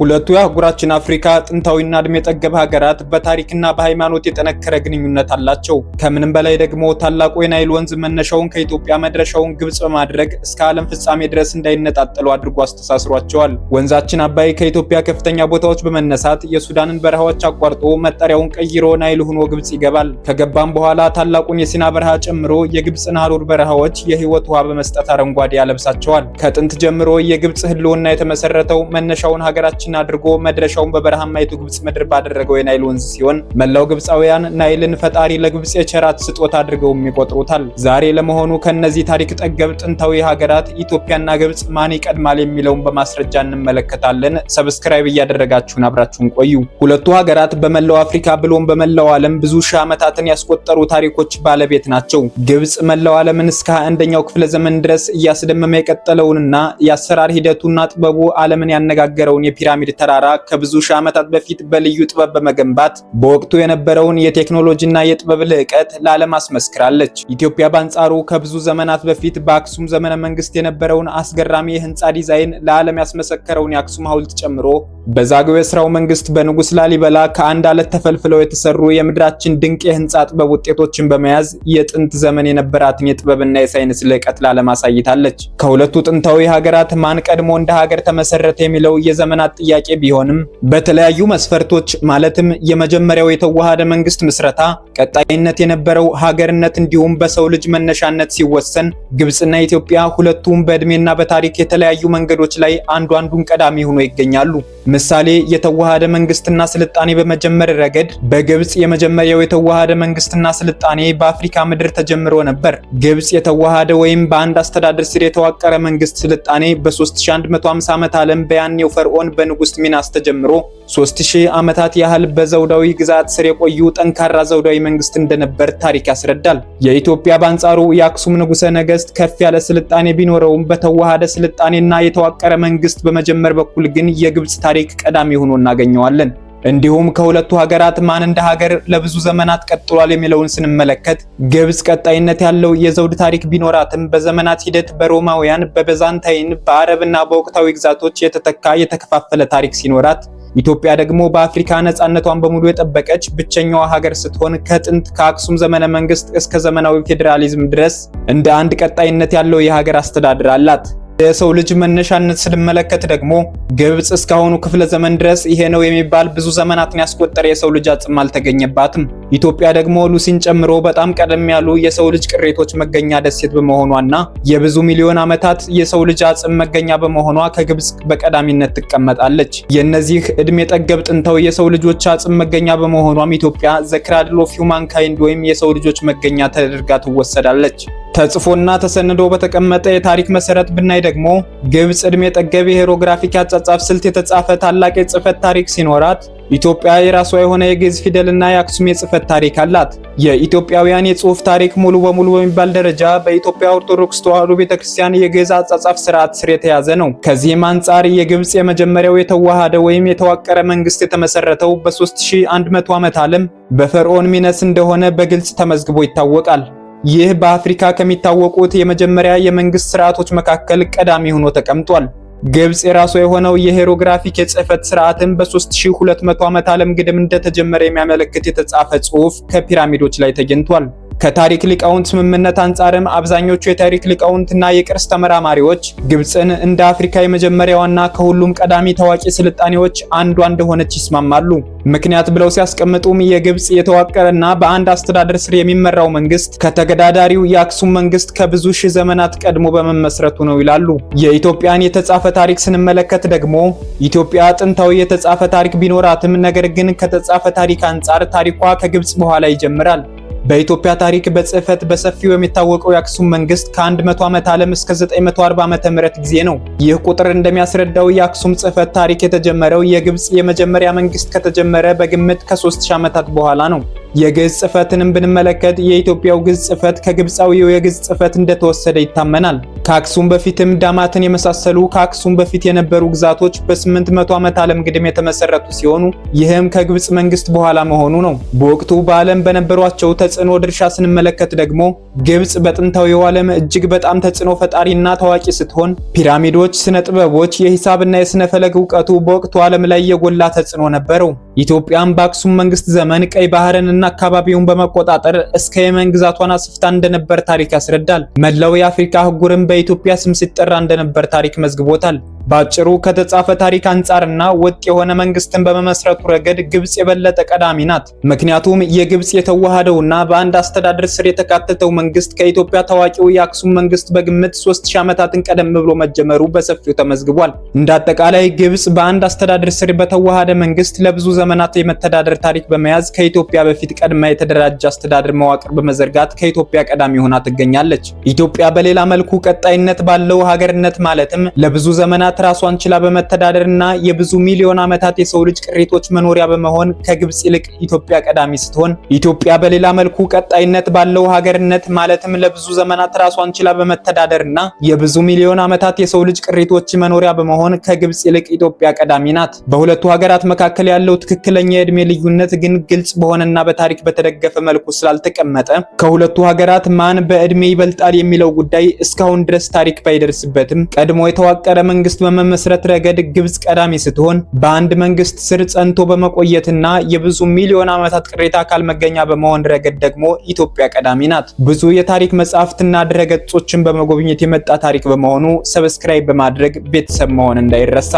ሁለቱ የአህጉራችን አፍሪካ ጥንታዊና እድሜ ጠገብ ሀገራት በታሪክና በሃይማኖት የጠነከረ ግንኙነት አላቸው። ከምንም በላይ ደግሞ ታላቁ የናይል ወንዝ መነሻውን ከኢትዮጵያ መድረሻውን ግብጽ በማድረግ እስከ ዓለም ፍጻሜ ድረስ እንዳይነጣጠሉ አድርጎ አስተሳስሯቸዋል። ወንዛችን አባይ ከኢትዮጵያ ከፍተኛ ቦታዎች በመነሳት የሱዳንን በረሃዎች አቋርጦ መጠሪያውን ቀይሮ ናይል ሆኖ ግብጽ ይገባል። ከገባም በኋላ ታላቁን የሲና በረሃ ጨምሮ የግብጽን ሀሩር በረሃዎች የህይወት ውሃ በመስጠት አረንጓዴ ያለብሳቸዋል። ከጥንት ጀምሮ የግብጽ ህልውና የተመሰረተው መነሻውን ሀገራችን አድርጎ መድረሻውን በበረሃማይቱ ግብጽ ምድር ባደረገው የናይል ወንዝ ሲሆን መላው ግብጻውያን ናይልን ፈጣሪ ለግብጽ የቸራት ስጦታ አድርገውም ይቆጥሩታል። ዛሬ ለመሆኑ ከነዚህ ታሪክ ጠገብ ጥንታዊ ሀገራት ኢትዮጵያና ግብጽ ማን ይቀድማል የሚለውን በማስረጃ እንመለከታለን። Subscribe እያደረጋችሁን አብራችሁን ቆዩ። ሁለቱ ሀገራት በመላው አፍሪካ ብሎም በመላው ዓለም ብዙ ሺህ ዓመታትን ያስቆጠሩ ታሪኮች ባለቤት ናቸው። ግብጽ መላው ዓለምን እስከ 21ኛው ክፍለ ዘመን ድረስ እያስደመመ የቀጠለውንና የአሰራር ሂደቱና ጥበቡ ዓለምን ያነጋገረውን የፒራሚድ ተራራ ከብዙ ሺህ ዓመታት በፊት በልዩ ጥበብ በመገንባት በወቅቱ የነበረውን የቴክኖሎጂና የጥበብ ልዕቀት ለዓለም አስመስክራለች። ኢትዮጵያ በአንጻሩ ከብዙ ዘመናት በፊት በአክሱም ዘመነ መንግስት የነበረውን አስገራሚ የህንፃ ዲዛይን ለዓለም ያስመሰከረውን የአክሱም ሐውልት ጨምሮ በዛግዌ ስርወ መንግስት በንጉስ ላሊበላ ከአንድ አለት ተፈልፍለው የተሰሩ የምድራችን ድንቅ የህንፃ ጥበብ ውጤቶችን በመያዝ የጥንት ዘመን የነበራትን የጥበብና የሳይንስ ልዕቀት ለዓለም አሳይታለች። ከሁለቱ ጥንታዊ ሀገራት ማን ቀድሞ እንደ ሀገር ተመሰረተ የሚለው የዘመናት ጥያቄ ቢሆንም በተለያዩ መስፈርቶች ማለትም የመጀመሪያው የተዋሃደ መንግስት ምስረታ፣ ቀጣይነት የነበረው ሀገርነት እንዲሁም በሰው ልጅ መነሻነት ሲወሰን ግብጽና ኢትዮጵያ ሁለቱም በእድሜና በታሪክ የተለያዩ መንገዶች ላይ አንዱ አንዱን ቀዳሚ ሆኖ ይገኛሉ። ምሳሌ የተዋሃደ መንግስትና ስልጣኔ በመጀመር ረገድ በግብጽ የመጀመሪያው የተዋሃደ መንግስትና ስልጣኔ በአፍሪካ ምድር ተጀምሮ ነበር። ግብጽ የተዋሃደ ወይም በአንድ አስተዳደር ስር የተዋቀረ መንግስት ስልጣኔ በ3150 ዓመተ ዓለም በያኔው ፈርዖን በንጉስ ሚናስ ተጀምሮ 3000 ዓመታት ያህል በዘውዳዊ ግዛት ስር የቆዩ ጠንካራ ዘውዳዊ መንግስት እንደነበር ታሪክ ያስረዳል። የኢትዮጵያ በአንጻሩ የአክሱም ንጉሰ ነገስት ከፍ ያለ ስልጣኔ ቢኖረውም በተዋሃደ ስልጣኔና የተዋቀረ መንግስት በመጀመር በኩል ግን የግብጽ ታሪክ ቀዳሚ ሆኖ እናገኘዋለን። እንዲሁም ከሁለቱ ሀገራት ማን እንደ ሀገር ለብዙ ዘመናት ቀጥሏል የሚለውን ስንመለከት ግብጽ ቀጣይነት ያለው የዘውድ ታሪክ ቢኖራትም በዘመናት ሂደት በሮማውያን፣ በቤዛንታይን፣ በአረብና በወቅታዊ ግዛቶች የተተካ የተከፋፈለ ታሪክ ሲኖራት ኢትዮጵያ ደግሞ በአፍሪካ ነጻነቷን በሙሉ የጠበቀች ብቸኛዋ ሀገር ስትሆን ከጥንት ከአክሱም ዘመነ መንግስት እስከ ዘመናዊ ፌዴራሊዝም ድረስ እንደ አንድ ቀጣይነት ያለው የሀገር አስተዳደር አላት። የሰው ልጅ መነሻነት ስንመለከት ደግሞ ግብጽ እስካሁኑ ክፍለ ዘመን ድረስ ይሄ ነው የሚባል ብዙ ዘመናትን ያስቆጠረ የሰው ልጅ አጽም አልተገኘባትም። ኢትዮጵያ ደግሞ ሉሲን ጨምሮ በጣም ቀደም ያሉ የሰው ልጅ ቅሪቶች መገኛ ደሴት በመሆኗና የብዙ ሚሊዮን ዓመታት የሰው ልጅ አጽም መገኛ በመሆኗ ከግብጽ በቀዳሚነት ትቀመጣለች። የእነዚህ እድሜ ጠገብ ጥንታዊ የሰው ልጆች አጽም መገኛ በመሆኗም ኢትዮጵያ the cradle of humankind ወይም የሰው ልጆች መገኛ ተደርጋ ትወሰዳለች። ተጽፎና ተሰንዶ በተቀመጠ የታሪክ መሰረት ብናይ ደግሞ ግብጽ እድሜ ጠገብ የሂሮግራፊክ አጻጻፍ ስልት የተጻፈ ታላቅ የጽህፈት ታሪክ ሲኖራት ኢትዮጵያ የራሷ የሆነ የግዕዝ ፊደልና የአክሱም የጽህፈት ታሪክ አላት። የኢትዮጵያውያን የጽሁፍ ታሪክ ሙሉ በሙሉ በሚባል ደረጃ በኢትዮጵያ ኦርቶዶክስ ተዋሕዶ ቤተክርስቲያን የግዕዝ አጻጻፍ ስርዓት ስር የተያዘ ነው። ከዚህም አንጻር የግብጽ የመጀመሪያው የተዋሃደ ወይም የተዋቀረ መንግስት የተመሰረተው በ3100 ዓመተ ዓለም በፈርዖን ሚነስ እንደሆነ በግልጽ ተመዝግቦ ይታወቃል። ይህ በአፍሪካ ከሚታወቁት የመጀመሪያ የመንግስት ስርዓቶች መካከል ቀዳሚ ሆኖ ተቀምጧል። ግብጽ የራሷ የሆነው የሄሮግራፊክ የጽህፈት ስርዓትን በ3200 ዓመተ ዓለም ግድም እንደተጀመረ የሚያመለክት የተጻፈ ጽሑፍ ከፒራሚዶች ላይ ተገኝቷል። ከታሪክ ሊቃውንት ስምምነት አንጻርም አብዛኞቹ የታሪክ ሊቃውንትና የቅርስ ተመራማሪዎች ግብጽን እንደ አፍሪካ የመጀመሪያዋና ከሁሉም ቀዳሚ ታዋቂ ስልጣኔዎች አንዷ እንደሆነች ይስማማሉ። ምክንያት ብለው ሲያስቀምጡም የግብጽ የተዋቀረና በአንድ አስተዳደር ስር የሚመራው መንግስት ከተገዳዳሪው የአክሱም መንግስት ከብዙ ሺህ ዘመናት ቀድሞ በመመስረቱ ነው ይላሉ። የኢትዮጵያን የተጻፈ ታሪክ ስንመለከት ደግሞ ኢትዮጵያ ጥንታዊ የተጻፈ ታሪክ ቢኖራትም ነገር ግን ከተጻፈ ታሪክ አንጻር ታሪኳ ከግብጽ በኋላ ይጀምራል። በኢትዮጵያ ታሪክ በጽህፈት በሰፊው የሚታወቀው የአክሱም መንግስት ከ100 ዓመት ዓለም እስከ 940 ዓመተ ምህረት ጊዜ ነው። ይህ ቁጥር እንደሚያስረዳው የአክሱም ጽህፈት ታሪክ የተጀመረው የግብጽ የመጀመሪያ መንግስት ከተጀመረ በግምት ከ3000 ዓመታት በኋላ ነው። የግዕዝ ጽሕፈትንም ብንመለከት የኢትዮጵያው ግዕዝ ጽሕፈት ከግብፃዊው የግዕዝ ጽሕፈት እንደተወሰደ ይታመናል። ከአክሱም በፊትም ዳማትን የመሳሰሉ ከአክሱም በፊት የነበሩ ግዛቶች በ800 ዓመት ዓለም ግድም የተመሰረቱ ሲሆኑ ይህም ከግብጽ መንግስት በኋላ መሆኑ ነው። በወቅቱ በዓለም በነበሯቸው ተጽዕኖ ድርሻ ስንመለከት ደግሞ ግብጽ በጥንታዊው ዓለም እጅግ በጣም ተጽዕኖ ፈጣሪና ታዋቂ ስትሆን ፒራሚዶች፣ ስነ ጥበቦች፣ የሂሳብና የስነ ፈለግ እውቀቱ በወቅቱ ዓለም ላይ የጎላ ተጽዕኖ ነበረው። ኢትዮጵያም በአክሱም መንግስት ዘመን ቀይ ባህርን እና አካባቢውን በመቆጣጠር እስከ የመን ግዛቷን አስፍታ እንደነበር ታሪክ ያስረዳል። መላው የአፍሪካ አህጉርም በኢትዮጵያ ስም ሲጠራ እንደነበር ታሪክ መዝግቦታል። ባጭሩ ከተጻፈ ታሪክ አንጻርና ወጥ የሆነ መንግስትን በመመስረቱ ረገድ ግብጽ የበለጠ ቀዳሚ ናት። ምክንያቱም የግብጽ የተዋሃደውና በአንድ አስተዳደር ስር የተካተተው መንግስት ከኢትዮጵያ ታዋቂው የአክሱም መንግስት በግምት 3000 ዓመታትን ቀደም ብሎ መጀመሩ በሰፊው ተመዝግቧል። እንደ አጠቃላይ ግብጽ በአንድ አስተዳደር ስር በተዋሃደ መንግስት ለብዙ ዘመናት የመተዳደር ታሪክ በመያዝ ከኢትዮጵያ በፊት ቀድማ የተደራጀ አስተዳደር መዋቅር በመዘርጋት ከኢትዮጵያ ቀዳሚ ሆና ትገኛለች። ኢትዮጵያ በሌላ መልኩ ቀጣይነት ባለው ሀገርነት ማለትም ለብዙ ዘመናት ራሷን ችላ በመተዳደርና የብዙ ሚሊዮን ዓመታት የሰው ልጅ ቅሪቶች መኖሪያ በመሆን ከግብጽ ይልቅ ኢትዮጵያ ቀዳሚ ስትሆን፣ ኢትዮጵያ በሌላ መልኩ ቀጣይነት ባለው ሀገርነት ማለትም ለብዙ ዘመናት ራሷን ችላ በመተዳደርና የብዙ ሚሊዮን ዓመታት የሰው ልጅ ቅሪቶች መኖሪያ በመሆን ከግብጽ ይልቅ ኢትዮጵያ ቀዳሚ ናት። በሁለቱ ሀገራት መካከል ያለው ትክክለኛ የእድሜ ልዩነት ግን ግልጽ በሆነና በታሪክ በተደገፈ መልኩ ስላልተቀመጠ ከሁለቱ ሀገራት ማን በእድሜ ይበልጣል የሚለው ጉዳይ እስካሁን ድረስ ታሪክ ባይደርስበትም ቀድሞ የተዋቀረ መንግስት በመመስረት ረገድ ግብጽ ቀዳሚ ስትሆን በአንድ መንግስት ስር ጸንቶ በመቆየትና የብዙ ሚሊዮን ዓመታት ቅሪተ አካል መገኛ በመሆን ረገድ ደግሞ ኢትዮጵያ ቀዳሚ ናት። ብዙ የታሪክ መጽሐፍትና ድረገጾችን በመጎብኘት የመጣ ታሪክ በመሆኑ subscribe በማድረግ ቤተሰብ መሆን እንዳይረሳ።